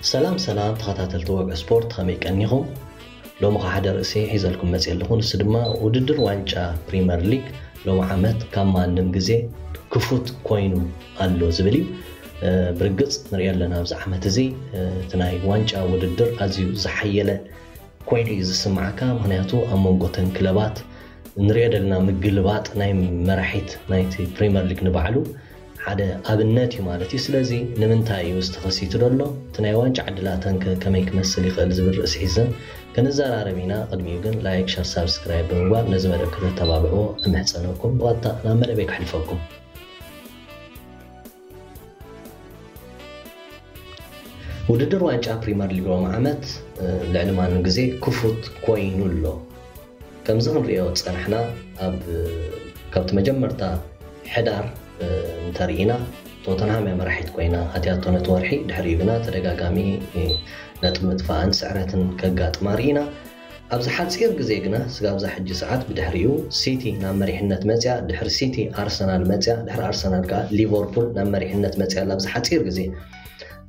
ሰላም ሰላም ተኸታተልቲ ወግዒ ስፖርት፣ ከመይ ቀኒኹም? ሎሚ ኸዓ ሓደ ርእሲ ሒዘልኩም መፅእ ኣለኹ። ንሱ ድማ ውድድር ዋንጫ ፕሪመር ሊግ ሎሚ ዓመት ካብ ማንም ግዜ ክፉት ኮይኑ ኣሎ ዝብል እዩ። ብርግፅ ንሪኦ ኣለና ኣብዚ ዓመት እዚ እቲ ናይ ዋንጫ ውድድር ኣዝዩ ዝሓየለ ኮይኑ እዩ ዝስምዓካ። ምክንያቱ ኣብ መንጎ ተን ክለባት ንሪኦ ዘለና ምግልባጥ ናይ መራሒት ናይቲ ፕሪመር ሊግ ንባዕሉ ሓደ ኣብነት እዩ ማለት እዩ። ስለዚ ንምንታይ እዩ ዝተኸሲቱ ዘሎ? እቲ ናይ ዋንጫ ዕድላተን ከ ከመይ ክመስል ይኽእል ዝብል ርእሲ ሒዝን ክንዘራረብ ኢና። ቅድሚኡ ግን ላይክ፣ ሸር፣ ሳብስክራይብ ብምግባር ነዚ መደብ ከተተባብዕዎ እምሕጸነኩም። ብቐጥታ ናብ መደበይ ከሕልፈኩም። ውድድር ዋንጫ ፕሪመር ሊግ ሮማ ዓመት ልዕሊ ማንም ግዜ ክፉት ኮይኑ ኣሎ። ከምዚ ክንሪኦ ዝጸናሕና ኣብ ካብቲ መጀመርታ ሕዳር እንተርኢና ቶተንሃም እያ መራሒት ኮይና ኣትያቶ ነቲ ወርሒ። ድሕሪኡ ግና ተደጋጋሚ ነጥቢ ምጥፋእን ስዕረትን ከጋጥማ ርኢና። ኣብዚ ሓጺር ግዜ ግና ስጋብ እዛ ሕጂ ሰዓት ብድሕሪኡ ሲቲ ናብ መሪሕነት መጽያ፣ ድሕሪ ሲቲ ኣርሰናል መጽያ፣ ድሕሪ ኣርሰናል ከኣ ሊቨርፑል ናብ መሪሕነት መጽያ ኣላ ኣብዚ ሓጺር ግዜ።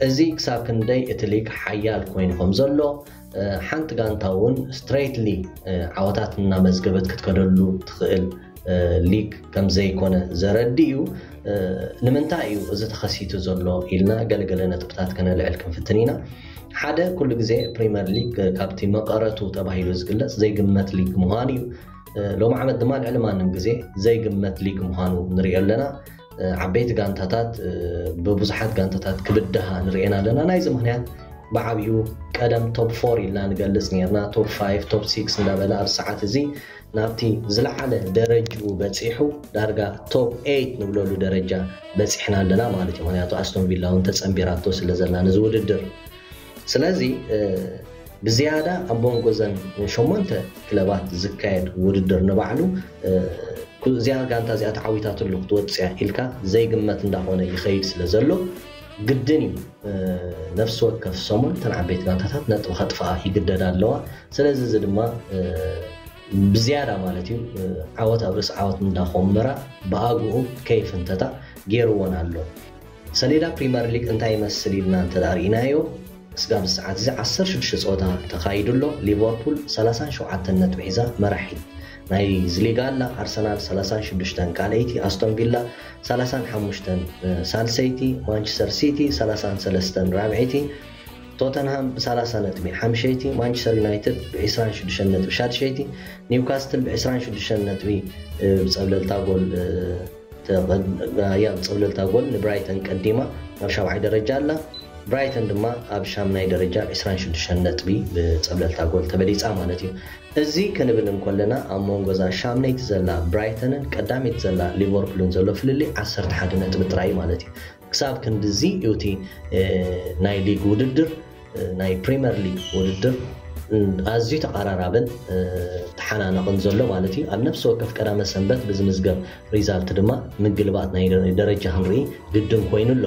እዚ ክሳብ ክንደይ እቲ ሊግ ሓያል ኮይኑ ከም ዘሎ ሓንቲ ጋንታ እውን ስትሬትሊ ዓወታት እናመዝገበት ክትከደሉ ትኽእል ሊግ ከም ዘይኮነ ዘረዲ እዩ። ንምንታይ እዩ እዚ ተኸሲቱ ዘሎ ኢልና ገለገለ ነጥብታት ከነልዕል ክንፍትን ኢና። ሓደ፣ ኩሉ ግዜ ፕሪመር ሊግ ካብቲ መቐረቱ ተባሂሉ ዝግለጽ ዘይግመት ሊግ ምዃኑ እዩ። ሎሚ ዓመት ድማ ልዕሊ ማንም ግዜ ዘይግመት ሊግ ምዃኑ ንሪኦ ኣለና። ዓበይቲ ጋንታታት ብብዙሓት ጋንታታት ክብድሃ ንሪኤን ኣለና። ናይዚ ምኽንያት ብዓብዩ ቀደም ቶፕ ፎር ኢልና ንገልጽ ነርና። ቶፕ ፋይቭ፣ ቶፕ ሲክስ እንዳበለ ኣብ ሰዓት እዚ ናብቲ ዝለዓለ ደረጅኡ በጺሑ ዳርጋ ቶፕ ኤይት ንብለሉ ደረጃ በጺሕና ኣለና ማለት እዩ። ምክንያቱ ኣስቶን ቪላ እውን ተጸንቢራቶ ስለ ዘላ ነዚ ውድድር። ስለዚ ብዝያዳ ኣብ መንጎ ዘን ሸሞንተ ክለባት ዝካየድ ውድድር ንባዕሉ እዚኣ ጋንታ እዚኣ ተዓዊታትሉ ክትወፅያ ኢልካ ዘይግመት እንዳኾነ ይኸይድ ስለ ዘሎ ግድን እዩ ነፍሲ ወከፍ ሰሙን እተን ዓበይቲ ጋንታታት ነጥቢ ከጥፍኣ ይግደዳ ኣለዋ። ስለዚ እዚ ድማ ብዝያዳ ማለት እዩ ዓወት ኣብ ርእሲ ዓወት እንዳኾመራ ብኣግኡ ከይፍንተታ ገይርዎን ኣሎ። ሰሌዳ ፕሪመር ሊግ እንታይ ይመስል ኢልና እንተ ርኢናዮ ስጋብ ሰዓት እዚ ዓሰርተ ሽዱሽተ ፀወታ ተኻይዱ ኣሎ። ሊቨርፑል ሰላሳን ሸውዓተን ነጥቢ ሒዛ መራሒት ናይ ሊግ ኣላ። ኣርሰናል ሰላሳን ሽዱሽተን ካልኣይቲ፣ ኣስቶን ቪላ ሰላሳን ሓሙሽተን ሳልሰይቲ፣ ማንቸስተር ሲቲ ሰላሳን ሰለስተን ራብዐይቲ፣ ቶተንሃም ብ30 ነጥቢ ሓምሸይቲ፣ ማንቸስተር ዩናይትድ ብ ዕስራን ሽዱሽተን ነጥቢ ሻድሸይቲ፣ ኒውካስትል ብ ዕስራን ሽዱሽተን ነጥቢ ብፀብለልታ ጎል ያ ብፀብለልታ ጎል ንብራይተን ቀዲማ ኣብ ሻብዓይ ደረጃ ኣላ። ብራይተን ድማ ኣብ ሻምናይ ደረጃ ብ ዕስራን ሽዱሽተን ነጥቢ ብፀብለልታ ጎል ተበሊፃ ማለት እዩ። እዚ ክንብል እንኮለና ኣብ መንጎ እዛ ሻምነይቲ ዘላ ብራይተንን ቀዳመይቲ ዘላ ሊቨርፑልን ዘሎ ፍልልይ ዓሰርተ ሓደ ነጥቢ ጥራይ ማለት እዩ። ክሳብ ክንድዚ እዩ እቲ ናይ ሊግ ውድድር ናይ ፕሪመር ሊግ ውድድር ኣዝዩ ተቐራራብን ተሓናነቕን ዘሎ ማለት እዩ። ኣብ ነፍሲ ወከፍ ቀዳመ ሰንበት ብዝምዝገብ ሪዛልት ድማ ምግልባጥ ናይ ደረጃ ክንርኢ ግድን ኮይኑ ኣሎ።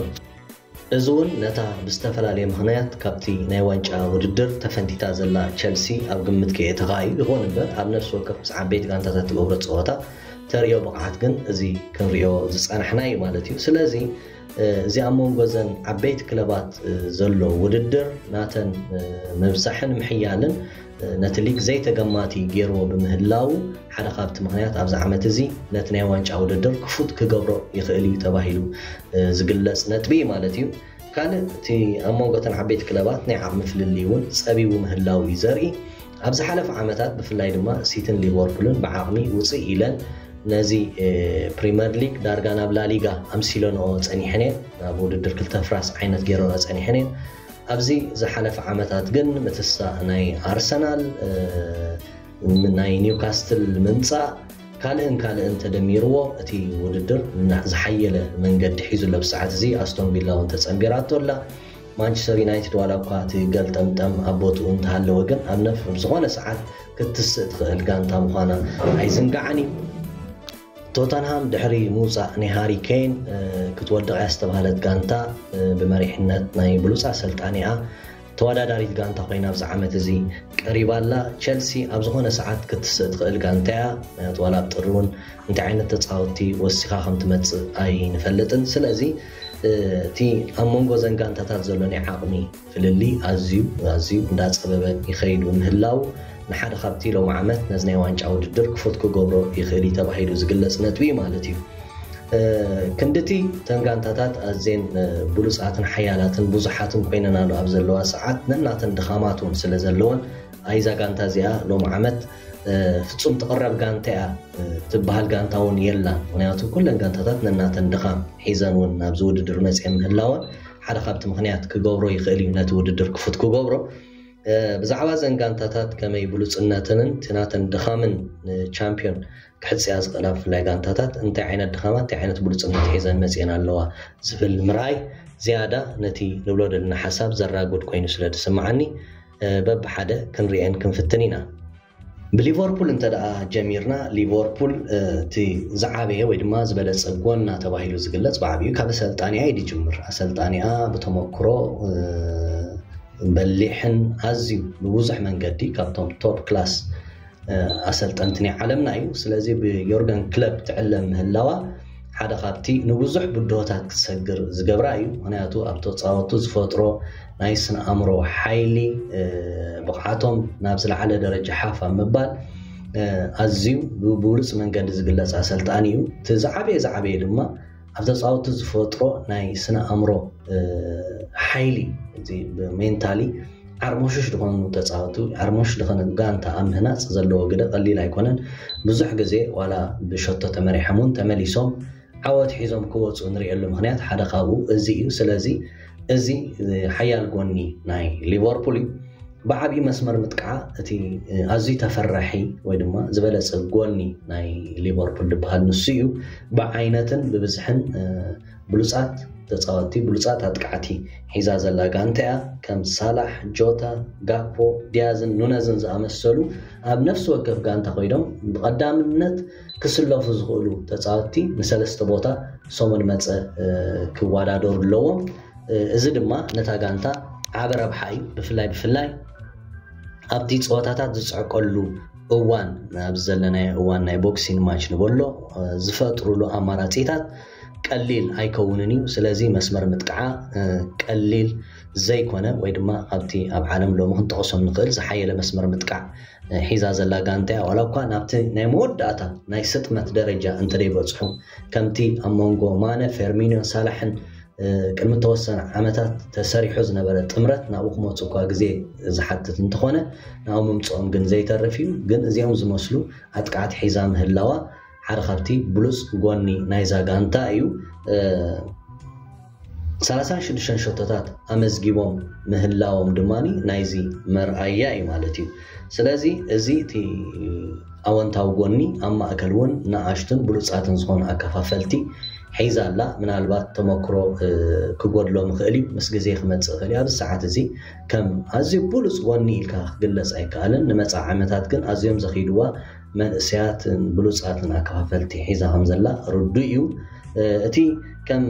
እዚ እውን ነታ ብዝተፈላለየ ምኽንያት ካብቲ ናይ ዋንጫ ውድድር ተፈንቲታ ዘላ ቸልሲ ኣብ ግምት ከየእተኻ እዩ። ይኹን እምበር ኣብ ነፍሲ ወከፍ ምስ ዓበይቲ ጋንታታት ትገብሮ ፀወታ ተርእዮ ብቕዓት ግን እዚ ክንርእዮ ዝፀናሕና እዩ ማለት እዩ። ስለዚ እዚ ኣብ መንጎ ዘን ዓበይቲ ክለባት ዘሎ ውድድር ናተን ምብዛሕን ምሕያልን ነቲ ሊግ ዘይተገማቲ ገይርዎ ብምህላዉ ሓደ ካብቲ ምኽንያት ኣብዚ ዓመት እዚ ነቲ ናይ ዋንጫ ውድድር ክፉት ክገብሮ ይኽእል እዩ ተባሂሉ ዝግለጽ ነጥቢ እዩ ማለት እዩ። ካልእ እቲ ኣብ መንጎ እተን ዓበይቲ ክለባት ናይ ዓቕሚ ፍልልይ እውን ጸቢቡ ምህላዉ እዩ ዘርኢ። ኣብ ዝሓለፈ ዓመታት ብፍላይ ድማ ሲትን ሊቨርፑልን ብዓቕሚ ውፅእ ኢለን ነዚ ፕሪመር ሊግ ዳርጋ ናብ ላሊጋ ኣምሲለንኦ ፀኒሐን እየን። ናብ ውድድር ክልተ ፍራስ ዓይነት ገይረንኦ ፀኒሐን እየን። ኣብዚ ዝሓለፈ ዓመታት ግን ምትሳእ ናይ ኣርሰናል፣ ናይ ኒውካስትል ምምፃእ፣ ካልእን ካልእን ተደሚርዎ እቲ ውድድር ዝሓየለ መንገዲ ሒዙ ኣሎ። ብሰዓት እዚ ኣስቶን ቪላ እውን ተፀንቢራቶ ኣላ። ማንቸስተር ዩናይትድ ዋላ እኳ እቲ ገልጠምጠም ኣብ ቦትኡ እንተሃለወ ግን ኣብ ነፍ ዝኾነ ሰዓት ክትስእ ትኽእል ጋንታ ምዃና ኣይዝንጋዕን እዩ። ቶተንሃም ድሕሪ ምውፃእ ናይ ሃሪ ኬን ክትወድቕ እያ ዝተባህለት ጋንታ ብመሪሕነት ናይ ብሉፅ ኣሰልጣኒኣ ተወዳዳሪት ጋንታ ኮይና ኣብዚ ዓመት እዚ ቀሪባ ኣላ። ቸልሲ ኣብ ዝኾነ ሰዓት ክትስእ ትኽእል ጋንታ እያ። ምክንያቱ ዋላ ኣብ ጥሪ እውን እንታይ ዓይነት ተፃወትቲ ወሲኻ ከም ትመፅእ ኣይንፈልጥን። ስለዚ እቲ ኣብ መንጎ ዘን ጋንታታት ዘሎ ናይ ዓቕሚ ፍልልይ ኣዝዩ ኣዝዩ እንዳጸበበ ይኸይድ ምህላው ንሓደ ካብቲ ሎም ዓመት ነዚ ናይ ዋንጫ ውድድር ክፉት ክገብሮ ይኽእል እዩ ተባሂሉ ዝግለጽ ነጥቢ እዩ ማለት እዩ። ክንድቲ ተን ጋንታታት ኣዝየን ብሉጻትን ሓያላትን ብዙሓትን ኮይነናሉ ኣብ ዘለዋ ሰዓት ነናተን ድኻማት እውን ስለ ዘለወን ኣይዛ ጋንታ እዚኣ ሎም ዓመት ፍጹም ትቕረብ ጋንታ እያ ትበሃል ጋንታ እውን የላን። ምክንያቱ ኩለን ጋንታታት ነናተን ድኻም ሒዘን እውን ናብዚ ውድድር መፅኤ ምህላወን ሓደ ካብቲ ምክንያት ክገብሮ ይኽእል እዩ ነቲ ውድድር ክፉት ክገብሮ። ብዛዕባ ዘን ጋንታታት ከመይ ብሉፅነትንን እቲ ናተን ድኻምን ቻምፒዮን ክሕፅያ ዝኽእላ ብፍላይ ጋንታታት እንታይ ዓይነት ድኻማት እንታይ ዓይነት ብሉፅነት ሒዘን መፅኤን ኣለዋ ዝብል ምርኣይ ዝያዳ ነቲ ንብሎ ዘለና ሓሳብ ዘራጉድ ኮይኑ ስለ ዝስምዓኒ በብሓደ ክንሪኤን ክንፍትን ኢና። ብሊቨርፑል እንተ ደኣ ጀሚርና ሊቨርፑል እቲ ዝዓበየ ወይ ድማ ዝበለፀ ጎና ተባሂሉ ዝግለፅ ብዓብዩ ካብ ኣሰልጣኒኣ እዩ ዝጅምር። ኣሰልጣኒኣ ብተመክሮ በሊሕን ኣዝዩ ብብዙሕ መንገዲ ካብቶም ቶፕ ክላስ ኣሰልጠንቲ ናይ ዓለምና እዩ። ስለዚ ብዮርገን ክለብ ትዕለም ምህላዋ ሓደ ካብቲ ንብዙሕ ብድሆታት ክትሰግር ዝገብራ እዩ። ምክንያቱ ኣብ ተፃወቱ ዝፈጥሮ ናይ ስነ ኣእምሮ ሓይሊ ብቕዓቶም ናብ ዝለዓለ ደረጃ ሓፍ ኣብ ምባል ኣዝዩ ብብሉፅ መንገዲ ዝግለፅ ኣሰልጣኒ እዩ። እቲ ዝዓበየ ዝዓበየ ድማ ኣብ ተፃወቱ ዝፈጥሮ ናይ ስነ ኣእምሮ ሓይሊ ሜንታሊ ዓርሞሽሽ ዝኾኑ ተፃወቱ ዓርሞሽ ዝኾነ ጋንታ ኣብ ምህናፅ ዘለዎ ግደ ቀሊል ኣይኮነን። ብዙሕ ግዜ ዋላ ብሸቶ ተመሪሖም እውን ተመሊሶም ዓወት ሒዞም ክወፁ ንሪኤሉ ምክንያት ሓደ ካብኡ እዚ እዩ። ስለዚ እዚ ሓያል ጎኒ ናይ ሊቨርፑል እዩ። ብዓብዪ መስመር ምጥቃዓ እቲ ኣዝዩ ተፈራሒ ወይ ድማ ዝበለፀ ጎኒ ናይ ሊቨርፑል ዝበሃል ንሱ እዩ። ብዓይነትን ብብዝሕን ብሉፃት ተፃወቲ ብሉፃት ኣጥቃዕቲ ሒዛ ዘላ ጋንታ እያ። ከም ሳላሕ፣ ጆታ፣ ጋፖ፣ ዲያዝን ኑነዝን ዝኣመሰሉ ኣብ ነፍሲ ወከፍ ጋንታ ኮይዶም ብቐዳምነት ክስለፉ ዝኽእሉ ተፃወቲ ንሰለስተ ቦታ ሰሙን መፀ ክወዳደሩ ኣለዎም። እዚ ድማ ነታ ጋንታ ዓቢ ረብሓ እዩ። ብፍላይ ብፍላይ ኣብቲ ፀወታታት ዝፅዕቀሉ እዋን ኣብዚ ዘለናዮ እዋን ናይ ቦክሲን ማች ንበሎ ዝፈጥሩሉ ኣማራፂታት ቀሊል ኣይከውንን እዩ። ስለዚ መስመር ምጥቃዓ ቀሊል ዘይኮነ ወይ ድማ ኣብቲ ኣብ ዓለም ሎሚ ክንጠቕሶም ንኽእል ዝሓየለ መስመር ምጥቃዕ ሒዛ ዘላ ጋንታ እያ። ዋላ እኳ ናብቲ ናይ መወዳእታ ናይ ስጥመት ደረጃ እንተደይበፅሑ ከምቲ ኣብ መንጎ ማነ፣ ፌርሚኒዮን ሳላሕን ቅድሚ ተወሰነ ዓመታት ተሰሪሑ ዝነበረ ጥምረት ናብኡ ክመፁ እኳ ግዜ ዝሓትት እንተኾነ ናብኡ ምምፅኦም ግን ዘይተርፍ እዩ። ግን እዚኦም ዝመስሉ ኣጥቃዕቲ ሒዛ ምህላዋ ሓደ ካብቲ ብሉፅ ጎኒ ናይዛ ጋንታ እዩ። ሰላሳን ሽዱሽተን ሸቶታት ኣመዝጊቦም ምህላዎም ድማ ናይዚ መርኣያ እዩ ማለት እዩ። ስለዚ እዚ እቲ ኣወንታዊ ጎኒ ኣብ ማእከል እውን ንኣሽቱን ብሉፃትን ዝኾኑ ኣከፋፈልቲ ሒዛ ኣላ። ምናልባት ተመክሮ ክጎድሎ ምኽእል እዩ፣ ምስ ግዜ ክመፅእ ይኽእል እዩ። ኣብዚ ሰዓት እዚ ከም ኣዝዩ ብሉፅ ጎኒ ኢልካ ክግለፅ ኣይከኣልን። ንመፃ ዓመታት ግን ኣዝዮም ዘኺድዋ መንእሰያትን ብሉፃትን ኣከፋፈልቲ ሒዛ ከም ዘላ ርዱእ እዩ። እቲ ከም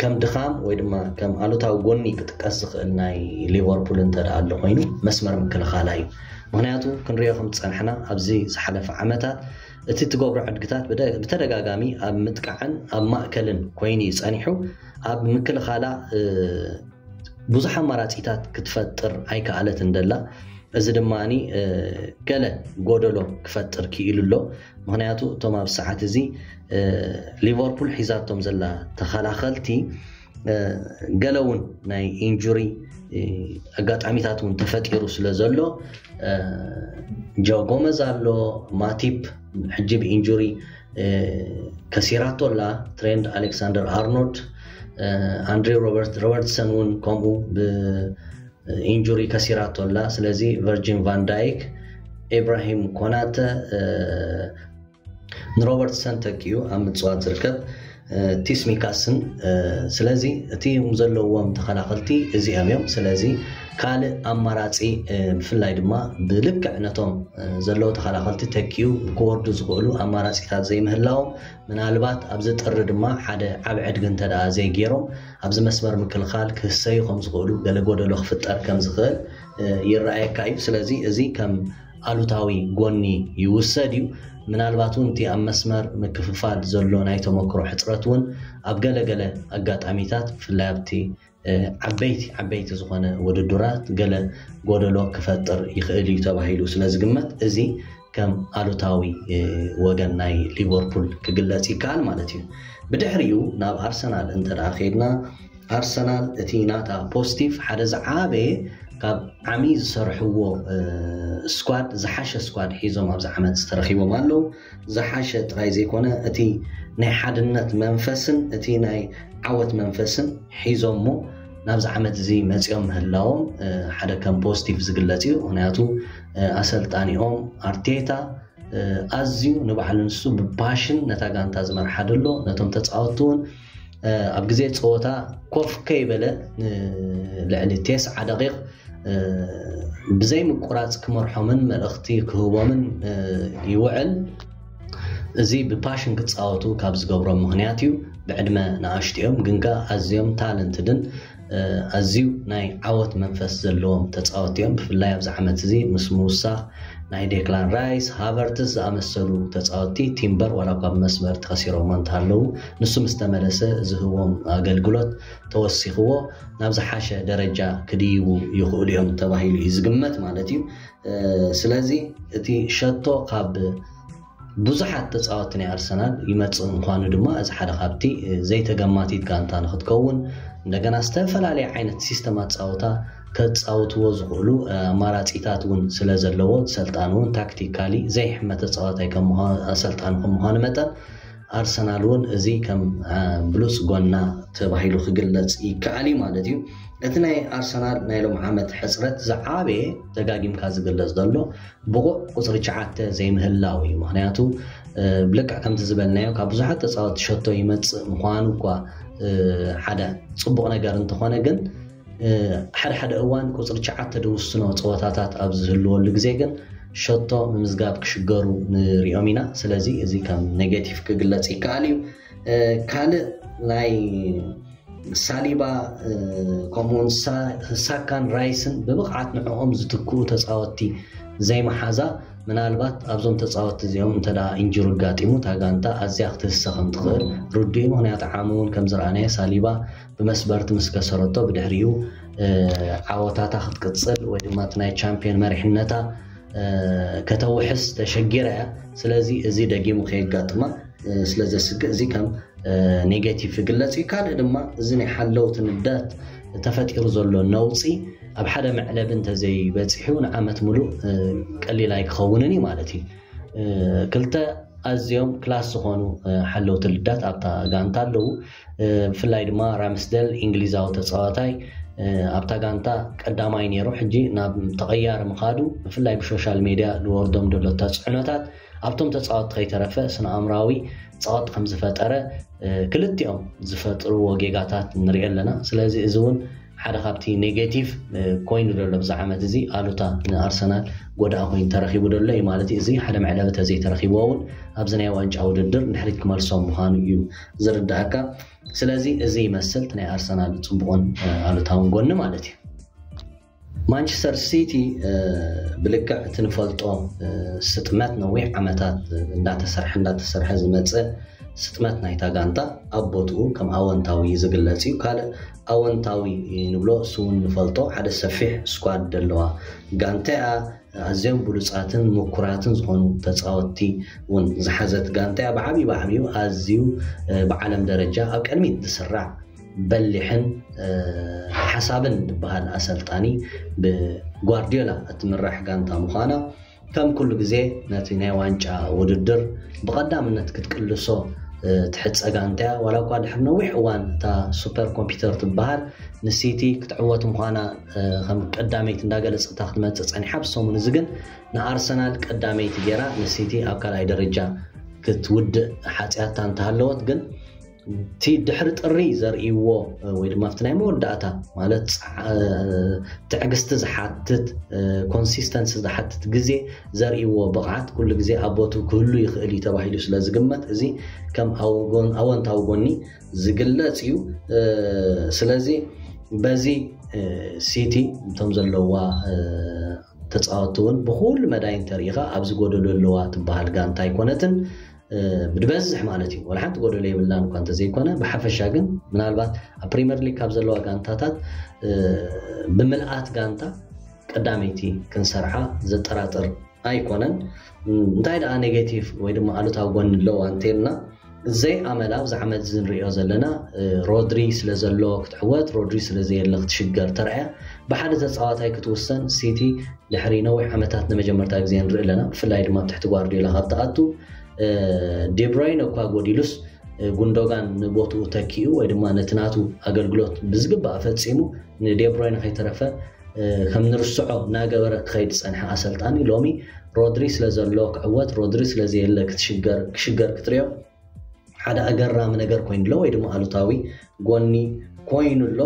ከም ድኻም ወይ ድማ ከም ኣሉታዊ ጎኒ ክጥቀስ ዝኽእል ናይ ሊቨርፑል እንተ ደኣ ኣሎ ኮይኑ መስመር ምክልኻላ እዩ። ምክንያቱ ክንሪኦ ከም ዝፀናሕና ኣብዚ ዝሓለፈ ዓመታት እቲ ትገብሮ ዕድግታት ብተደጋጋሚ ኣብ ምጥቃዕን ኣብ ማእከልን ኮይኑ እዩ ፀኒሑ። ኣብ ምክልኻላ ብዙሕ ኣማራፂታት ክትፈጥር ኣይከኣለት እንደላ እዚ ድማ ገለ ጎደሎ ክፈጥር ክኢሉ ኣሎ። ምክንያቱ እቶም ኣብ ሰዓት እዚ ሊቨርፑል ሒዛቶም ዘላ ተኸላኸልቲ ገለ እውን ናይ ኢንጁሪ ኣጋጣሚታት እውን ተፈጢሩ ስለ ዘሎ ጆ ጎመዝ ኣሎ፣ ማቲፕ ሕጂ ብኢንጁሪ ከሲራቶ ኣላ፣ ትሬንድ ኣሌክሳንደር ኣርኖልድ፣ ኣንድሬ ሮበርትሰን እውን ከምኡ ኢንጁሪ ከሲራቶ ኣላ። ስለዚ ቨርጂን ቫን ዳይክ፣ ኢብራሂም ኮናተ ንሮበርትሰን ተኪኡ ኣብ ምፅዋት ዝርከብ ቲስሚካስን። ስለዚ እቲም ዘለዎም ተኸላኸልቲ እዚኦም እዮም። ስለዚ ካልእ ኣማራፂ ብፍላይ ድማ ብልክዕ ነቶም ዘለዉ ተኸላኸልቲ ተኪኡ ክወርዱ ዝኽእሉ ኣማራፂታት ዘይምህላዎም ምናልባት ኣብዚ ጥሪ ድማ ሓደ ዓብ ዕድጊ እንተ ደኣ ዘይገይሮም ኣብዚ መስመር ምክልኻል ክህሰዩ ከም ዝኽእሉ ገለ ጎደሎ ክፍጠር ከም ዝኽእል ይረኣየካ እዩ። ስለዚ እዚ ከም ኣሉታዊ ጎኒ ይውሰድ እዩ። ምናልባት እውን እቲ ኣብ መስመር ምክፍፋል ዘሎ ናይ ተመክሮ ሕፅረት እውን ኣብ ገለገለ ኣጋጣሚታት ብፍላይ ኣብቲ ዓበይቲ ዓበይቲ ዝኾነ ውድድራት ገለ ጎደሎ ክፈጥር ይኽእል እዩ ተባሂሉ ስለ ዝግመት እዚ ከም ኣሉታዊ ወገን ናይ ሊቨርፑል ክግለጽ ይከኣል ማለት እዩ። ብድሕሪኡ ናብ ኣርሰናል እንተ ደኣ ከይድና ኣርሰናል እቲ ናታ ፖስቲቭ ሓደ ዝዓበየ ካብ ዓሚ ዝሰርሕዎ ስኳድ ዝሓሸ ስኳድ ሒዞም ኣብዚ ዓመት ዝተረኺቦም ኣለዉ። ዝሓሸ ጥራይ ዘይኮነ እቲ ናይ ሓድነት መንፈስን እቲ ናይ ዓወት መንፈስን ሒዞሞ ናብዚ ዓመት እዚ መፂኦም ምህላዎም ሓደ ከም ፖዚቲቭ ዝግለፅ እዩ። ምክንያቱ ኣሰልጣኒኦም ኣርቴታ ኣዝዩ ንባዕሉ ንሱ ብፓሽን ነታ ጋንታ ዝመርሓ ደሎ ነቶም ተፃወትቲ እውን ኣብ ግዜ ፀወታ ኮፍ ከይበለ ንልዕሊ ቴስዓ ደቂቕ ብዘይ ምቁራፅ ክመርሖምን መልእኽቲ ክህቦምን ይውዕል። እዚ ብፓሽን ክፃወቱ ካብ ዝገብሮም ምክንያት እዩ። ብዕድመ ንኣሽቱ እዮም፣ ግን ከኣ ኣዝዮም ታለንትድን ኣዝዩ ናይ ዓወት መንፈስ ዘለዎም ተፃወቲ እዮም። ብፍላይ ኣብዚ ዓመት እዚ ምስ ምውሳኽ ናይ ዴክላን ራይስ፣ ሃቨርትስ ዝኣመሰሉ ተፃወቲ፣ ቲምበር ዋላ እኳ ብመስመር ተኸሲሮሞ እንተሃለዉ፣ ንሱ ምስ ተመለሰ ዝህቦም ኣገልግሎት ተወሲኽዎ ናብ ዝሓሸ ደረጃ ክድይቡ ይኽእሉ እዮም ተባሂሉ እዩ ዝግመት ማለት እዩ። ስለዚ እቲ ሸቶ ካብ ብዙሓት ተፃወቲ ናይ ኣርሰናል ይመፅእ ምዃኑ ድማ እዚ ሓደ ካብቲ ዘይተገማቲት ጋንታ ንክትከውን እንደገና ዝተፈላለየ ዓይነት ሲስተም ኣፃውታ ከፃውትዎ ዝኽእሉ ኣማራፂታት እውን ስለ ዘለዎ ሰልጣን እውን ታክቲካሊ ዘይሕመ ተፃዋታይ ኣሰልጣን ከም ምዃኑ መጠን ኣርሰናል እውን እዚ ከም ብሉፅ ጎና ተባሂሉ ክግለፅ ይከኣል እዩ ማለት እዩ። እቲ ናይ ኣርሰናል ናይ ሎም ዓመት ሕፅረት ዝዓበየ ደጋጊምካ ዝግለፅ ዘሎ ብቑዕ ቁፅሪ ትሽዓተ ዘይምህላው እዩ። ምክንያቱ ብልክዕ ከምቲ ዝበልናዮ ካብ ብዙሓት ተፃወቲ ሸቶ ይመፅእ ምዃኑ እኳ ሓደ ፅቡቕ ነገር እንተኾነ ግን ሓደ ሓደ እዋን ቁፅሪ ትሽዓተ ዝውስኖ ፀወታታት ኣብ ዝህልወሉ ግዜ ግን ሸቶ ምምዝጋብ ክሽገሩ ንሪኦም ኢና። ስለዚ እዚ ከም ኔጌቲቭ ክግለፅ ይከኣል እዩ። ካልእ ናይ ሳሊባ ከምኡውን ሳካን ራይስን ብብቕዓት ንዕኦም ዝትክኡ ተፃወቲ ዘይመሓዛ ምናልባት ኣብዞም ተፃወቲ እዚኦም እንተ ኢንጁሪ ኣጋጢሙ እታ ጋንታ ኣዝያ ክትህሰ ከም ትኽእል ርዱእ እዩ። ምክንያቱ ዓሚ እውን ከም ዝረኣናዮ ሳሊባ ብመስበርቲ ምስ ከሰረቶ ብድሕሪኡ ዓወታታ ክትቅፅል ወይ ድማ እቲ ናይ ቻምፒዮን መሪሕነታ ከተውሕስ ተሸጊራ እያ። ስለዚ እዚ ደጊሙ ከየጋጥማ ስለ ዘስግእ እዚ ከም ኔጌቲቭ ክግለፅ እዩ። ካልእ ድማ እዚ ናይ ሓለውቲ ንዳት ተፈጢሩ ዘሎ ነውፂ ኣብ ሓደ መዕለቢ እንተዘይበፂሑ ንዓመት ሙሉእ ቀሊል ኣይክኸውንን እዩ ማለት እዩ። ክልተ ኣዝዮም ክላስ ዝኾኑ ሓለውቲ ልዳት ኣብታ ጋንታ ኣለዉ። ብፍላይ ድማ ራምስደል እንግሊዛዊ ተፃዋታይ ኣብታ ጋንታ ቀዳማይ ነይሩ፣ ሕጂ ናብ ተቐያሪ ምኻዱ ብፍላይ ብሶሻል ሜድያ ዝወርዶም ዘሎ ተፅዕኖታት ኣብቶም ተፃወቲ ከይተረፈ ስነ ኣእምራዊ ፀቕጢ ከም ዝፈጠረ ክልቲኦም ዝፈጥርዎ ጌጋታት ንሪኦ ኣለና። ስለዚ እዚ እውን ሓደ ካብቲ ኔጌቲቭ ኮይኑ ዘሎ ብዚ ዓመት እዚ ኣሉታ ንኣርሰናል ጎዳኢ ኮይኑ ተረኺቡ ዘሎ እዩ ማለት እዩ። እዚ ሓደ መዕለቢ ተዘይተረኺብዎ እውን ኣብዚ ናይ ዋንጫ ውድድር ንድሕሪት ክመልሶም ምዃኑ እዩ ዝርዳእካ። ስለዚ እዚ ይመስል እቲ ናይ ኣርሰናል ፅቡቕን ኣሉታውን ጎኒ ማለት እዩ። ማንቸስተር ሲቲ ብልክዕ እቲ ንፈልጦ ስጥመት ነዊሕ ዓመታት እንዳተሰርሐ እንዳተሰርሐ ዝመፀ ስጥመት ናይታ ጋንታ ኣብ ቦትኡ ከም ኣወንታዊ ዝግለፅ እዩ። ካልእ ኣወንታዊ ንብሎ እሱ እውን ንፈልጦ ሓደ ሰፊሕ ስኳድ ዘለዋ ጋንታ እያ። ኣዝዮም ብሉፃትን ምኩራትን ዝኾኑ ተፃወቲ እውን ዝሓዘት ጋንታ እያ። ብዓብዩ ብዓብዩ ኣዝዩ ብዓለም ደረጃ ኣብ ቅድሚት ዝስራዕ በሊሕን ሓሳብን ዝበሃል ኣሰልጣኒ ብጓርዲዮላ እትምራሕ ጋንታ ምዃና ከም ኩሉ ግዜ ነቲ ናይ ዋንጫ ውድድር ብቐዳምነት ክትቅልሶ ትሕጸ ጋንታ እያ። ዋላ እኳ ድሕሪ ነዊሕ እዋን እታ ሱፐር ኮምፒተር ትበሃል ንሲቲ ክትዕወት ምዃና ከም ቀዳመይቲ እንዳገለጸታ ክትመጽእ ጸኒሓ፣ ብሰሙን እዚ ግን ንኣርሰናል ቀዳመይቲ ገይራ ንሲቲ ኣብ ካልኣይ ደረጃ ክትውድእ ሓጽያታ እንተሃለወት ግን እቲ ድሕሪ ጥሪ ዘርእይዎ ወይ ድማ ኣብቲ ናይ መወዳእታ ማለት ትዕግስቲ ዝሓትት ኮንሲስተንሲ ዝሓትት ግዜ ዘርእይዎ ብቕዓት ኩሉ ግዜ ኣብ ቦቱ ክህሉ ይኽእል እዩ ተባሂሉ ስለ ዝግመት እዚ ከም ኣወንታዊ ጎኒ ዝግለፅ እዩ። ስለዚ በዚ ሲቲ እቶም ዘለዋ ተፃወትቲ እውን ብኩሉ መዳይ እንተሪኢኻ ኣብዚ ጎደሎ ኣለዋ ትበሃል ጋንታ ኣይኮነትን። ብድበዝሕ ማለት እዩ፣ ወላ ሓንቲ ጎደሎ የብላን እኳ እንተዘይኮነ፣ ብሓፈሻ ግን ምናልባት ኣብ ፕሪምየር ሊግ ካብ ዘለዋ ጋንታታት ብምልኣት ጋንታ ቀዳመይቲ ክንሰርዓ ዘጠራጥር ኣይኮነን። እንታይ ደኣ ኔጌቲቭ ወይ ድማ ኣሉታዊ ጎኒ ኣለዋ እንተልና፣ ዘይኣመላ ኣብዚ ዓመት እዚ ንሪኦ ዘለና ሮድሪ ስለ ዘሎ ክትዕወት፣ ሮድሪ ስለ ዘየለ ክትሽገር ተረኣያ። ብሓደ ተፃዋታይ ክትውሰን ሲቲ ድሕሪ ነዊሕ ዓመታት ንመጀመርታ ግዜ ንርኢ ኣለና። ብፍላይ ድማ ኣብ ትሕቲ ጓርዲዮላ ካብ ትኣቱ፣ ዴብሮይነ እኳ ጎዲሉስ፣ ጉንዶጋን ንቦትኡ ተኪኡ ወይ ድማ ነቲ ናቱ ኣገልግሎት ብዝግባእ ፈፂሙ፣ ንዴብሮይነ ከይተረፈ ከም ንርስዖ እናገበረ ክኸይድ ዝፀንሐ ኣሰልጣኒ፣ ሎሚ ሮድሪ ስለ ዘሎ ክዕወት፣ ሮድሪ ስለ ዘየለ ክትሽገር ክትሪኦ ሓደ ኣገራሚ ነገር ኮይኑ ኣሎ፣ ወይ ድማ ኣሉታዊ ጎኒ ኮይኑ ኣሎ።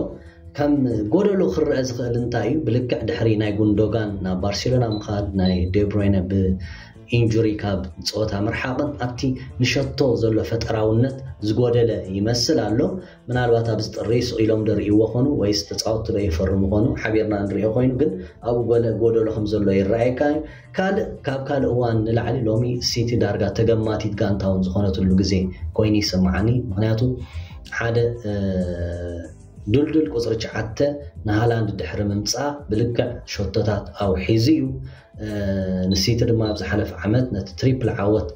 ከም ጎደሎ ክረአ ዝኽእል እንታይ እዩ? ብልክዕ ድሕሪ ናይ ጉንዶጋን ናብ ባርሴሎና ምኻድ፣ ናይ ዴብሮይነ ብኢንጁሪ ካብ ፀወታ ምርሓቕን ኣብቲ ንሸቶ ዘሎ ፈጠራውነት ዝጎደለ ይመስል ኣሎ። ምናልባት ኣብዚ ጥሪ ስቕ ኢሎም ዶ ርእይዎ ኾኑ ወይስ ተፃወትቲ ዶ ይፈርሙ ኾኑ ሓቢርና ንሪኦ ኮይኑ፣ ግን ኣብኡ ጎለ ጎደሎ ከም ዘሎ ይረኣየካ እዩ። ካልእ ካብ ካልእ እዋን ንላዕሊ ሎሚ ሲቲ ዳርጋ ተገማቲት ጋንታ እውን ዝኾነትሉ ግዜ ኮይኑ ይስምዓኒ። ምክንያቱ ሓደ ድልዱል ቁፅሪ ትሽዓተ ንሃላንድ ድሕሪ ምምፃእ ብልክዕ ሸቶታት ኣውሒዙ እዩ። ንሲቲ ድማ ኣብ ዝሓለፈ ዓመት ነቲ ትሪፕል ዓወት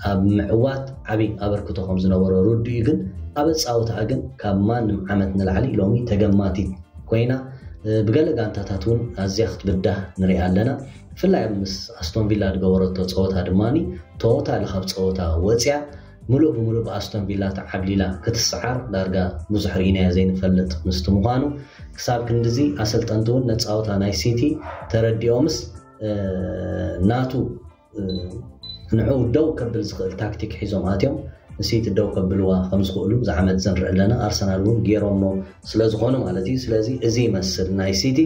ኣብ ምዕዋት ዓብዪ ኣበርክቶ ከም ዝነበሮ ርዱእ እዩ። ግን ኣብ ኣፃውታ ግን ካብ ማንም ዓመት ንላዕሊ ሎሚ ተገማቲት ኮይና፣ ብገለ ጋንታታት እውን ኣዝያ ክትብዳህ ንሪኣ ኣለና። ብፍላይ ኣብ ምስ ኣስቶን ቪላ ዝገበረቶ ፀወታ ድማ ቶታሊ ካብ ፀወታ ወፅያ፣ ምሉእ ብምሉእ ብኣስቶን ቪላ ተዓብሊላ ክትሰዓር ዳርጋ ብዙሕ ርኢናዮ ዘይንፈልጥ ምስቲ ምዃኑ፣ ክሳብ ክንድዚ ኣሰልጠንቲ እውን ነፃወታ ናይ ሲቲ ተረዲኦምስ ናቱ ንዕኡ ደው ከብል ዝኽእል ታክቲክ ሒዞም ኣትዮም ንሲቲ ደው ከብልዋ ከም ዝኽእሉ ዝዓመት ዘንርኢ ኣለና። ኣርሰናል እውን ገይሮሞ ስለ ዝኾኑ ማለት እዩ። ስለዚ እዚ ይመስል ናይ ሲቲ።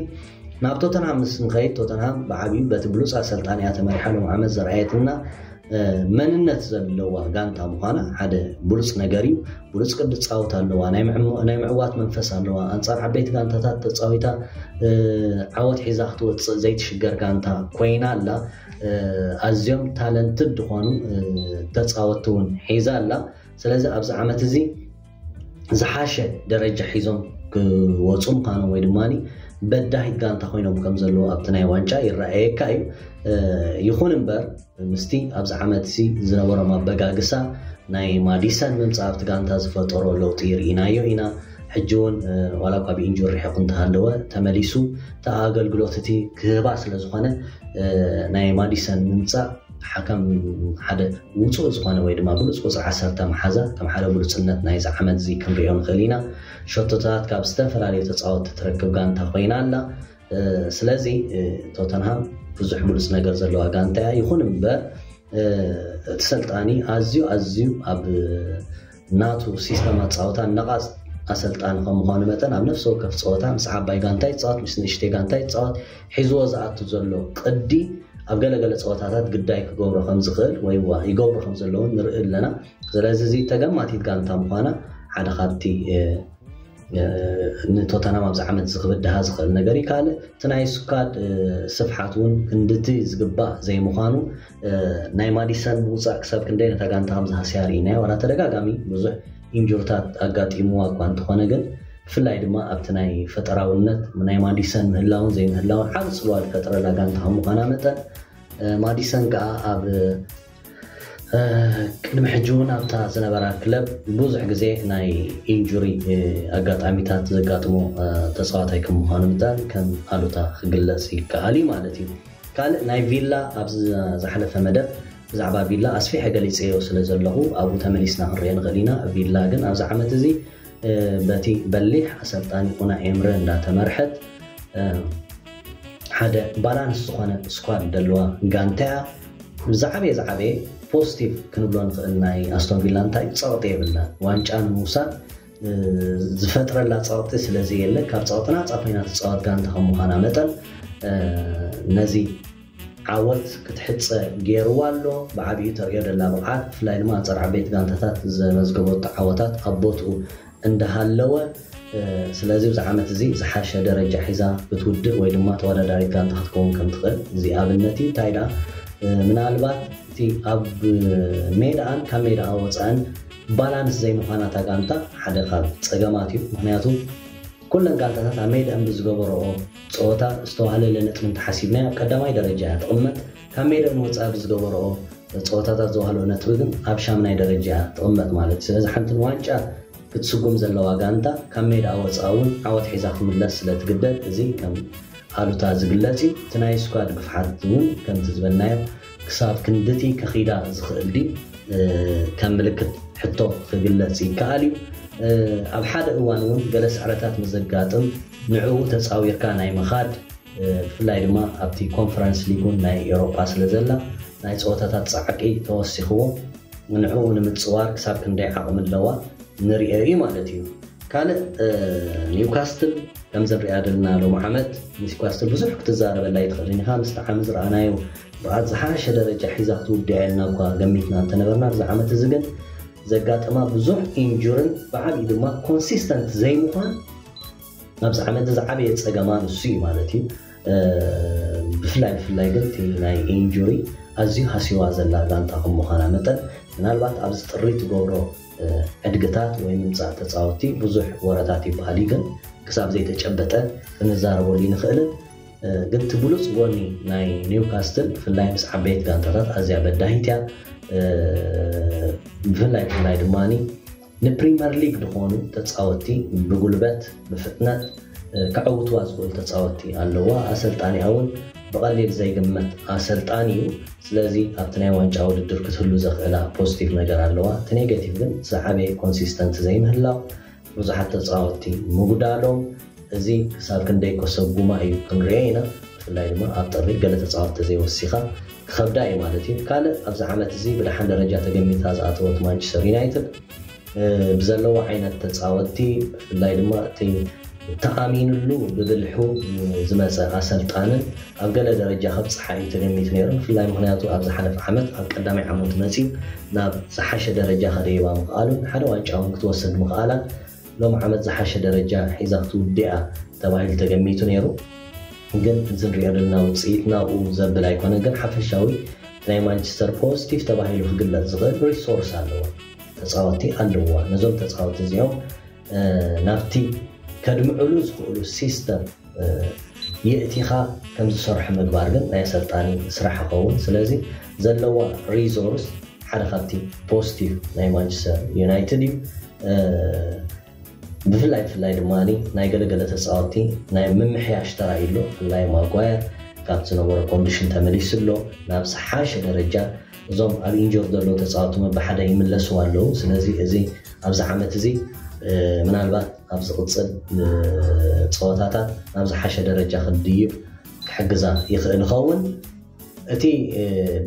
ናብ ቶተንሃም ምስ ንኸይድ፣ ቶተንሃም ብዓብዩ በቲ ብሉፅ ኣሰልጣኒያ ተመሪሓ ሎም ዓመት ዘርኣየትና መንነት ዘለዋ ጋንታ ምዃና ሓደ ብሉፅ ነገር እዩ። ብሉፅ ቅዲ ፃወት ኣለዋ፣ ናይ ምዕዋት መንፈስ ኣለዋ። ኣንፃር ዓበይቲ ጋንታታት ተፃዊታ ዓወት ሒዛ ክትወፅእ ዘይትሽገር ጋንታ ኮይና ኣላ። ኣዝዮም ታለንትድ ዝኾኑ ተፃወትቲ እውን ሒዛ ኣላ። ስለዚ ኣብዚ ዓመት እዚ ዝሓሸ ደረጃ ሒዞም ክወፁ ምዃኖም ወይ ድማ በዳሂት ጋንታ ኮይኖም ከም ዘለዉ ኣብቲ ናይ ዋንጫ ይረኣየካ እዩ። ይኹን እምበር ምስቲ ኣብዚ ዓመት እዚ ዝነበሮም ኣበጋግሳ ናይ ማዲሰን ምምፃእ ኣብቲ ጋንታ ዝፈጠሮ ለውጢ ርኢናዮ ኢና። ሕጂ እውን ዋላ እኳ ብኢንጁሪ ርሒቑ እንተሃለወ ተመሊሱ እቲ ኣገልግሎት እቲ ክህባ ስለ ዝኾነ ናይ ማዲሰን ምምፃእ ከም ሓደ ውፁእ ዝኾነ ወይ ድማ ብሉፅ ቁፅሪ ዓሰርተ መሓዛ ከም ሓደ ብሉፅነት ናይዚ ዓመት እዚ ክንሪኦ ንኽእል ኢና። ሸቶታት ካብ ዝተፈላለዩ ተፃወትቲ ትረክብ ጋንታ ኮይና ኣላ። ስለዚ ቶተንሃም ብዙሕ ብሉፅ ነገር ዘለዋ ጋንታ እያ። ይኹን እምበር እቲ ሰልጣኒ ኣዝዩ ኣዝዩ ኣብ ናቱ ሲስተም ኣፃወታ ነቓፅ ኣሰልጣኒ ከም ምዃኑ መጠን ኣብ ነፍሲ ወከፍ ፀወታ ምስ ዓባይ ጋንታ ይፃወት፣ ምስ ንእሽተይ ጋንታ ይፃወት፣ ሒዝዎ ዝኣቱ ዘሎ ቅዲ ኣብ ገለገለ ፀወታታት ግዳይ ክገብሮ ከም ዝኽእል ወይ ዋ ይገብሮ ከም ዘለውን ንርኢ ኣለና። ስለዚ እዚ ተገማቲት ጋንታ ምዃና ሓደ ካብቲ ንቶተናም ኣብዚ ዓመት እዚ ክብድሃ ዝኽእል ነገር እዩ። ካልእ እቲ ናይ ስኳድ ስፍሓት እውን ክንድቲ ዝግባእ ዘይምዃኑ፣ ናይ ማዲሰን ምውፃእ ክሳብ ክንደይ ነታ ጋንታ ከም ዝሃስያ ርኢናዮ። ዋላ ተደጋጋሚ ብዙሕ ኢንጁርታት ኣጋጢምዋ እኳ እንተኾነ፣ ግን ብፍላይ ድማ ኣብቲ ናይ ፈጠራውነት ናይ ማዲሰን ምህላውን ዘይምህላውን ዓቢ ፅልዋ ዝፈጥረላ ጋንታ ከም ምዃና መጠን፣ ማዲሰን ከዓ ኣብ ቅድሚ ሕጂ እውን ኣብታ ዝነበራ ክለብ ብዙሕ ግዜ ናይ ኢንጁሪ ኣጋጣሚታት ዘጋጥሞ ተፃዋታይ ከም ምዃኑ መጠን ከም ኣሉታ ክግለፅ ይከኣል እዩ ማለት እዩ። ካልእ ናይ ቪላ ኣብዚ ዝሓለፈ መደብ ብዛዕባ ቪላ ኣስፊሐ ገሊፀዮ ስለ ዘለኹ ኣብኡ ተመሊስና ክንሪኦ ንኽእል ኢና። ቪላ ግን ኣብዚ ዓመት እዚ በቲ በሊሕ ኣሰልጣኒ ኡናይ ኤምረ እንዳተመርሐት ሓደ ባላንስ ዝኾነ ስኳድ ዘለዋ ጋንታ እያ። ዝዓበየ ዝዓበየ ፖዚቲቭ ክንብሎ ንኽእል ናይ ኣስቶን ቪላ እንታይ ጸቕጢ የብላ። ዋንጫ ንምውሳድ ዝፈጥረላ ጸቕጢ ስለ ዘየለ ካብ ጸቕጢ ናጻ ኮይና ትጻወት ጋንታ ከም ምዃና መጠን ነዚ ዓወት ክትሕጸ ገይርዋ ኣሎ። ብዓብዩ ተርእዮ ደላ ብቕዓት ብፍላይ ድማ ኣንጻር ዓበይቲ ጋንታታት ዘመዝገበቶ ዓወታት ኣብ ቦትኡ እንዳሃለወ ስለዚ ኣብዚ ዓመት እዚ ዝሓሸ ደረጃ ሒዛ ክትውድእ ወይ ድማ ተወዳዳሪት ጋንታ ክትከውን ከም ትኽእል እዚ ኣብነት እዩ። እንታይ ደኣ ምናልባት እቲ ኣብ ሜዳኣን ካብ ሜዳኣ ወፃእን ባላንስ ዘይምዃናታ ጋንታ ሓደ ካብ ፀገማት እዩ። ምክንያቱ ኩለን ጋንታታት ኣብ ሜዳን ብዝገበረኦ ፀወታ ዝተዋህለለ ነጥቢ እንተሓሲብናዮ ኣብ ቀዳማይ ደረጃ እያ ትቕመጥ። ካብ ሜዳን ወፃኢ ብዝገበረኦ ፀወታታት ዘዋህለኦ ነጥቢ ግን ኣብ ሻምናይ ደረጃ እያ ትቕመጥ ማለት እዩ። ስለዚ ሓንቲ ንዋንጫ ክትስጉም ዘለዋ ጋንታ ካብ ሜዳ ወፃኢ እውን ዓወት ሒዛ ክምለስ ስለ ትግደድ እዚ ከም ኣሉታ ዝግለፅ እዩ። እቲ ናይ ስኳድ ግፍሓት እውን ከምቲ ዝበልናዮ ክሳብ ክንድቲ ከኺዳ ዝኽእል ድዩ ከም ምልክት ሕቶ ክግለፅ ይከኣል እዩ። ኣብ ሓደ እዋን እውን ገለ ስዕረታት ምዘጋጥም ንዕኡ ተፃዊርካ ናይ ምኻድ ብፍላይ ድማ ኣብቲ ኮንፈረንስ ሊጉን ናይ ኤሮፓ ስለ ዘላ ናይ ፀወታታት ፃዕቂ ተወሲኽዎ ንዕኡ ንምፅዋር ክሳብ ክንደይ ዓቕሚ ኣለዋ ንሪኦ እዩ ማለት እዩ። ካልእ ኒውካስትል ከምዚ ንሪኣ ዘለና ሎም ዓመት ኒውካስትል ብዙሕ ክትዛረበላ ይትኽእል ኢኻ። ምስቲ ዓመት ዝረኣናዮ ብዓት ዝሓሸ ደረጃ ሒዛ ክትውድዕ ኢልና እኳ ገሚትና እንተነበርና ኣብዚ ዓመት እዚ ግን ዘጋጠማ ብዙሕ ኢንጁርን ብዓብዩ ድማ ኮንሲስተንት ዘይምዃን ኣብዚ ዓመት እዚ ዓበየ ፀገማ ንሱ እዩ ማለት እዩ። ብፍላይ ብፍላይ ግን እቲ ናይ ኢንጁሪ ኣዝዩ ሃሲዋ ዘላ ጋንታ ከም ምዃና መጠን ምናልባት ኣብዚ ጥሪ ትገብሮ ዕድግታት ወይ ምምፃእ ተፃወትቲ ብዙሕ ወረታት ይበሃል እዩ፣ ግን ክሳብ ዘይተጨበጠ ክንዛረበሉ ይንኽእልን ግን እቲ ብሉፅ ጎኒ ናይ ኒውካስትል ብፍላይ ምስ ዓበይቲ ጋንታታት ኣዝያ በዳሂት እያ። ብፍላይ ብፍላይ ድማ ንፕሪመር ሊግ ዝኾኑ ተፃወትቲ ብጉልበት ብፍጥነት ከዕውትዋ ዝኽእሉ ተፃወትቲ ኣለዋ። ኣሰልጣኒኣ እውን ብቐሊል ዘይግመት ኣሰልጣኒ እዩ። ስለዚ ኣብቲ ናይ ዋንጫ ውድድር ክትህሉ ዘኽእላ ፖዚቲቭ ነገር ኣለዋ። እቲ ኔጋቲቭ ግን ዝዓበየ ኮንሲስተንት ዘይምህላው፣ ብዙሓት ተፃወትቲ ምጉዳሎም፣ እዚ ክሳብ ክንደይ ከሰጉማ እዩ ክንሪኦ ኢና። ብፍላይ ድማ ኣብ ጥሪ ገለ ተፃወትቲ ዘይወሲኻ ክኸብዳ እዩ ማለት እዩ። ካልእ ኣብዚ ዓመት እዚ ብደሓን ደረጃ ተገሚታ ዝኣተወት ማንቸስተር ዩናይትድ ብዘለዎ ዓይነት ተፃወትቲ ብፍላይ ድማ እቲ ተኣሚንሉ ብብልሑ ዝመፀ ኣሰልጣንን ኣብ ገለ ደረጃ ከብፅሓ እዩ ተገሚቱ ነይሩ። ብፍላይ ምክንያቱ ኣብ ዝሓለፈ ዓመት ኣብ ቀዳማይ ዓመቱ መፂኡ ናብ ዝሓሸ ደረጃ ከደይባ ምኽኣሉን ሓደ ዋንጫ እውን ክትወስድ ምኽኣላን ሎም ዓመት ዝሓሸ ደረጃ ሒዛ ክትውድኣ ተባሂሉ ተገሚቱ ነይሩ። ግን እዚ ንሪኦ ዘለና ውፅኢት ናብኡ ዘብል ኣይኮነ። ግን ሓፈሻዊ ናይ ማንቸስተር ፖዚቲቭ ተባሂሉ ክግለፅ ዝኽእል ሪሶርስ ኣለዋ፣ ተፃወቲ ኣለዋ። ነዞም ተፃወቲ እዚኦም ናብቲ ከድምዕሉ ዝኽእሉ ሲስተም የእቲኻ ከም ዝሰርሑ ምግባር ግን ናይ ኣሰልጣኒ ስራሕ ይኸውን። ስለዚ ዘለዋ ሪሶርስ ሓደ ካብቲ ፖዚቲቭ ናይ ማንቸስተር ዩናይትድ እዩ። ብፍላይ ብፍላይ ድማ ናይ ገለገለ ተፃወቲ ናይ ምምሕያሽ ተራእዩ ኣሎ። ብፍላይ ማጓየር ካብ ዝነበሮ ኮንዲሽን ተመሊሱ ኣሎ ናብ ዝሓሸ ደረጃ። እዞም ኣብ ኢንጆር ዘለዉ ተፃወቲ መባሓደ ይምለሱ ኣለዉ። ስለዚ እዚ ኣብዚ ዓመት እዚ ምናልባት ኣብ ዝቕፅል ፀወታታት ናብ ዝሓሸ ደረጃ ክድይብ ክሕግዛ ይኽእል ይኸውን። እቲ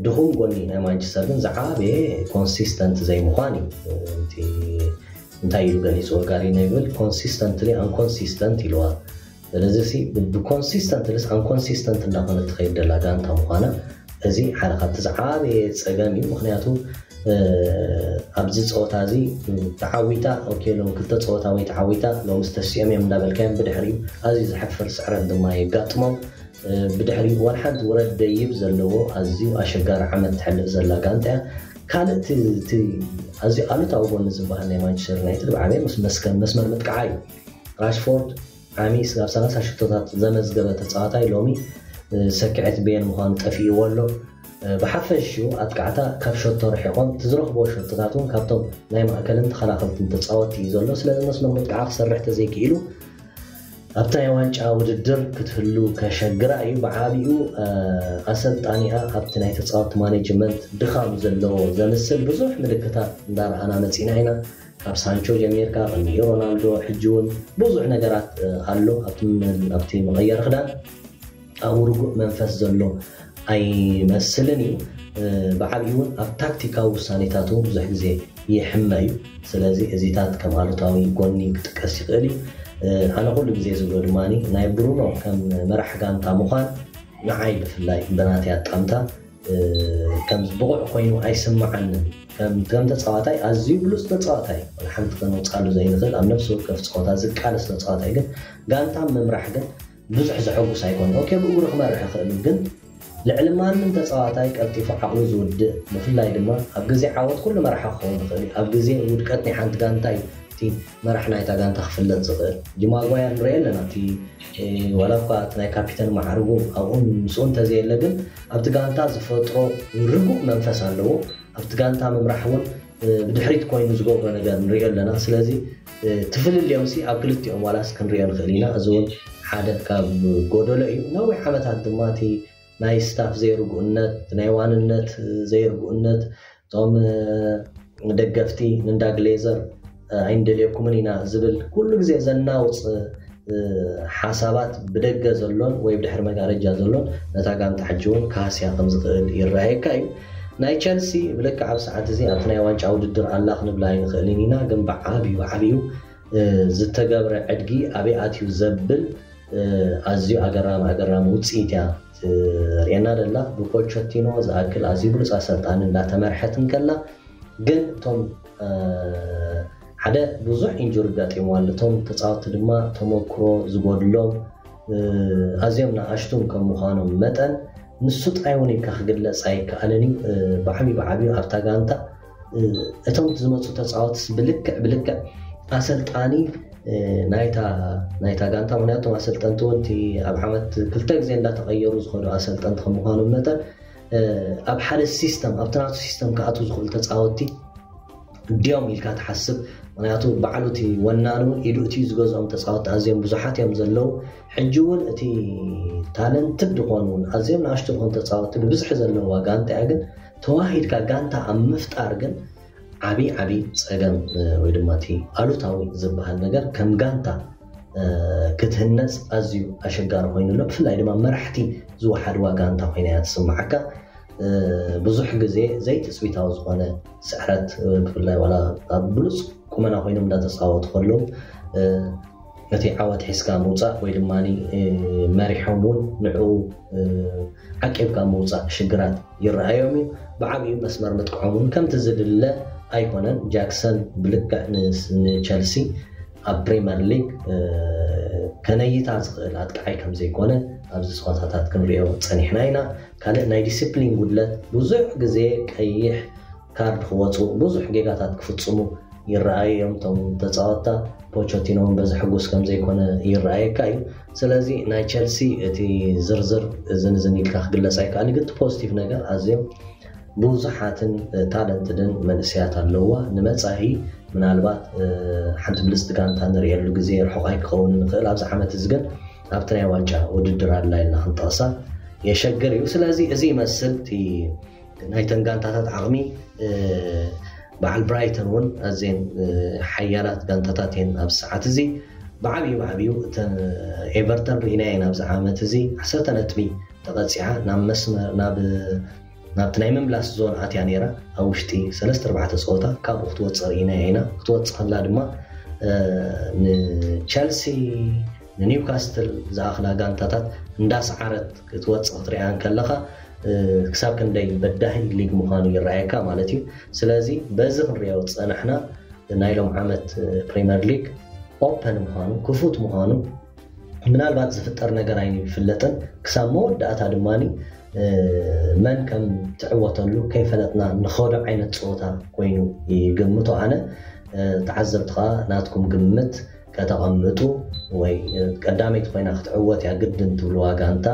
ድኹም ጎኒ ናይ ማንቸስተር ግን ዝዓበየ ኮንሲስተንት ዘይምዃን እዩ። እንታይ ኢሉ ገሊፅዎ ጋሪ ነብል ኮንሲስተንትሊ ኣንኮንሲስተንት ኢልዋ። ስለዚ ብኮንሲስተንትሊስ ኣንኮንሲስተንት እንዳኾነት ትኸይድ ደላ ጋንታ ምዃና እዚ ሓደ ካብቲ ዝዓበየ ፀገም እዩ። ምክንያቱ ኣብዚ ፀወታ እዚ ተዓዊታ ኦኬ ሎም ክልተ ፀወታ ወይ ተዓዊታ ሎም ዝተስኦም እዮም እንዳበልካዮም ብድሕሪኡ ኣዝዩ ዘሕፍር ስዕረት ድማ የጋጥሞም። ብድሕሪኡ ዋላ ሓንቲ ውረድ ደይብ ዘለዎ ኣዝዩ ኣሸጋሪ ዓመት ትሕልፍ ዘላ ጋንታ እያ። ካልእ ኣዝዩ ኣሉታዊ ጎኒ ዝበሃል ናይ ማንቸስተር ዩናይትድ ብዓበየ ምስ መስመር ምጥቃዓ እዩ። ራሽፎርድ ዓሚ ስጋብ ሰላሳ ሽቶታት ዘመዝገበ ተፃዋታይ ሎሚ ሰኪዐት ቤን ምዃኑ ጠፊእዎ ኣሎ። ብሓፈሽኡ ኣጥቃዕታ ካብ ሸቶ ርሒቖም እቲ ዝረኽቦ ሸቶታት እውን ካብቶም ናይ ማእከልን ተኸላኸልትን ተፃወትቲ እዩ ዘሎ። ስለዚ መስመር መጥቃዓ ክሰርሕ ተዘይክኢሉ ኣብቲ ናይ ዋንጫ ውድድር ክትህሉ ከሸግራ እዩ። ብዓቢኡ ኣሰልጣኒኣ ኣብቲ ናይ ተፃወትቲ ማኔጅመንት ድኻም ዘለዎ ዘምስል ብዙሕ ምልክታት እንዳረኣና መፂና ኢና። ካብ ሳንቾ ጀሚርካ ቅድሚኡ ሮናልዶ ሕጂ እውን ብዙሕ ነገራት ኣሎ ኣብቲ መቀየሪ ክዳን ኣብኡ ርጉእ መንፈስ ዘሎ ኣይመስልን እዩ። ብዓብዩ እውን ኣብ ታክቲካዊ ውሳኔታቱ ብዙሕ ግዜ ይሕመ እዩ። ስለዚ እዚታት ከም ኣሉታዊ ጎኒ ክጥቀስ ይኽእል እዩ። ኣነ ኩሉ ግዜ ዝብሎ ድማ ናይ ብሩኖ ከም መራሕ ጋንታ ምዃን ንዓይ ብፍላይ ብናተይ ኣጣምታ ከም ብቑዕ ኮይኑ ኣይስምዓንን። ከም ከም ተጻዋታይ ኣዝዩ ብሉጽ ተጻዋታይ፣ ወላ ሓንቲ ከነውጻሉ ዘይንኽእል፣ ኣብ ነፍሲ ወከፍ ጸወታ ዝቃለስ ተጻዋታይ፣ ግን ጋንታ ምምራሕ ግን ብዙሕ ዘሐጉስ ኣይኮነን። ኦኬ፣ ብእግሩ ክመርሕ ይኽእል እዩ፣ ግን ልዕሊ ማንም ተጻዋታይ ቀልጢፉ ዓቕሉ ዝውድእ፣ ብፍላይ ድማ ኣብ ግዜ ዓወት ኩሉ መራሒ ክኸውን ይኽእል እዩ፣ ኣብ ግዜ ውድቀት ናይ ሓንቲ ጋንታ እዩ እቲ መራሕ ናይታ ጋንታ ክፍለጥ ዝኽእል። ጂ ማጓየር ንሪኦ ኣለና፣ እቲ ዋላ እኳ እቲ ናይ ካፒተን ማዕርጉ ኣብኡ ምስኡ እንተዘየለ፣ ግን ኣብቲ ጋንታ ዝፈጥሮ ርጉእ መንፈስ ኣለዎ። ኣብቲ ጋንታ ምምራሕ እውን ብድሕሪት ኮይኑ ዝገብሮ ነገር ንሪኦ ኣለና። ስለዚ እቲ ፍልልዮም ሲ ኣብ ክልቲኦም ዋላስ ክንሪኦ ንኽእል ኢና። እዚ እውን ሓደ ካብ ጎደሎ እዩ። ነዊሕ ዓመታት ድማ እቲ ናይ ስታፍ ዘይርጉእነት፣ ናይ ዋንነት ዘይርጉእነት፣ እቶም ደገፍቲ ንእንዳ ግሌዘር ኣይንደልየኩምን ኢና ዝብል ኩሉ ግዜ ዘናውፅ ሓሳባት ብደገ ዘሎን ወይ ብድሕሪ መጋረጃ ዘሎን ነታ ጋንታ ሕጂ እውን ክሃስያ ከም ዝኽእል ይረኣየካ እዩ። ናይ ቸልሲ ብልክዕ ኣብ ሰዓት እዚ ኣብቲ ናይ ዋንጫ ውድድር ኣላ ክንብላ ኣይንኽእልን ኢና፣ ግን ብዓብዩ ዓብዩ ዝተገብረ ዕድጊ ኣበይ ኣትዩ ዘብል ኣዝዩ ኣገራሚ ኣገራሚ ውፅኢት እያ ትርእየና ደላ። ብፖቸቲኖ ዝኣክል ኣዝዩ ብሉፅ ኣሰልጣኒ እንዳተመርሐት እንከላ፣ ግን እቶም ሓደ ብዙሕ ኢንጁሪ ጋጢምዋ ኣሎ። እቶም ተፃወትቲ ድማ ተመክሮ ዝጎድሎም ኣዝዮም ንኣሽቱን ከም ምዃኖም መጠን፣ ንሱ ጥራይ እውን ኢልካ ክግለፅ ኣይከኣልን እዩ። ብዓብዩ ብዓብዩ ኣብታ ጋንታ እቶም ዝመፁ ተፃወትስ ብልክዕ ብልክዕ ኣሰልጣኒ ናይታ ናይታ ጋንታ፣ ምክንያቱ ኣሰልጠንቲ እውን እቲ ኣብ ዓመት ክልተ ግዜ እንዳተቐየሩ ዝኸዱ ኣሰልጠንቲ ከም ምዃኖም መጠን፣ ኣብ ሓደ ሲስተም፣ ኣብቲ ናቱ ሲስተም ክኣትዉ ዝኽእሉ ተፃወትቲ ድዮም ኢልካ ትሓስብ። ምክንያቱ ባዕሉ እቲ ወናኒ እውን ኢዱ እቲ ዝገዝኦም ተፃወትቲ ኣዝዮም ብዙሓት እዮም ዘለዉ። ሕጂ እውን እቲ ታለንትድ ዝኾኑ እውን ኣዝዮም ንኣሽቱ ዝኾኑ ተፃወትቲ ብብዝሒ ዘለዋ ጋንታ እያ፣ ግን ተዋሂድካ ጋንታ ኣብ ምፍጣር ግን ዓብዪ ዓብዪ ፀገም ወይ ድማ እቲ ኣሉታዊ ዝበሃል ነገር ከም ጋንታ ክትህነፅ ኣዝዩ ኣሸጋሪ ኮይኑ ኣሎ። ብፍላይ ድማ መራሕቲ ዝወሓድዋ ጋንታ ኮይና እያ ትስምዓካ። ብዙሕ ግዜ ዘይትፅቢታዊ ዝኾነ ስዕረት፣ ብፍላይ ዋላ ኣብ ብሉፅ ቁመና ኮይኖም እንዳተፃወቱ ከለዉ እቲ ዓወት ሒዝካ ምውፃእ ወይ ድማ መሪሖም እውን ንዕኡ ዓቂብካ ምውፃእ ሽግራት ይረኣዮም እዩ። ብዓብዩ መስመር ምጥቅዖም እውን ከምቲ ዝድለ ኣይኮነን። ጃክሰን ብልክዕ ንቸልሲ ኣብ ፕሪመር ሊግ ከነይታ ዝኽእል ኣጥቃዓይ ከም ዘይኮነ ኣብዚ ፀዋታታት ክንሪኦ ፀኒሕና ኢና። ካልእ ናይ ዲስፕሊን ጉድለት፣ ብዙሕ ግዜ ቀይሕ ካርድ ክወፁ፣ ብዙሕ ጌጋታት ክፍፅሙ ይረኣዩ እዮም እቶም ተፃወትታ። ፖቸቲኖ እውን በዚ ሕጉስ ከም ዘይኮነ ይረኣየካ እዩ። ስለዚ ናይ ቸልሲ እቲ ዝርዝር እዝን እዝን ኢልካ ክግለፅ ኣይከኣልን፣ ግን እቲ ፖዚቲቭ ነገር ኣዝዮም ብዙሓትን ታለንትድን መንእሰያት ኣለዋ። ንመፃኢ ምናልባት ሓንቲ ብልፅቲ ጋንታ ንርእየሉ ግዜ ርሑቕ ኣይክኸውን ንኽእል። ኣብዚ ዓመት እዚ ግን ኣብቲ ናይ ዋንጫ ውድድር ኣላ ኢልና ክንጠቕሳ የሸግር እዩ። ስለዚ እዚ ይመስል እቲ ናይተን ጋንታታት ዓቕሚ። በዓል ብራይተን እውን ኣዝየን ሓያላት ጋንታታት እየን ኣብዚ ሰዓት እዚ። ብዓብዩ ብዓብዩ እተን ኤቨርተን ርኢና እየን ኣብዚ ዓመት እዚ ዓሰርተ ነጥቢ ተቐፂዓ ናብ መስመር ናብ ናብቲ ናይ ምምላስ ዞን ኣትያ ነይራ። ኣብ ውሽጢ ሰለስተ ኣርባዕተ ፀወታ ካብኡ ክትወፅእ ርኢና ኢና። ክትወፅእ ከላ ድማ ንቸልሲ፣ ንኒውካስትል ዝኣኽላ ጋንታታት እንዳሰዓረት ክትወፅእ ክትሪኣ እንከለኻ ክሳብ ክንደይ በዳሂ ሊግ ምዃኑ ይረኣየካ ማለት እዩ። ስለዚ በዚ ክንሪኦ ዝፀናሕና ናይ ሎም ዓመት ፕሪመር ሊግ ኦፐን ምዃኑ፣ ክፉት ምዃኑ፣ ምናልባት ዝፍጠር ነገር ኣይፍለጥን። ክሳብ መወዳእታ ድማ መን ከም ትዕወተሉ ከይፈለጥና ንኸዶ ዓይነት ፀወታ ኮይኑ ይግምቶ ኣነ። ተዓዘብቲ ከዓ ናትኩም ግምት ከተቐምጡ ወይ ቀዳመይቲ ኮይና ክትዕወት እያ ግድን ትብልዋ ጋንታ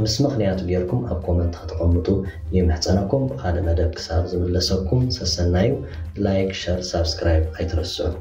ምስ ምኽንያቱ ጌርኩም ኣብ ኮመንት ከተቐምጡ ይምሕፀነኩም። ብካልእ መደብ ክሳብ ዝምለሰኩም ሰሰናዩ። ላይክ፣ ሸር፣ ሳብስክራይብ ኣይትረስዑ።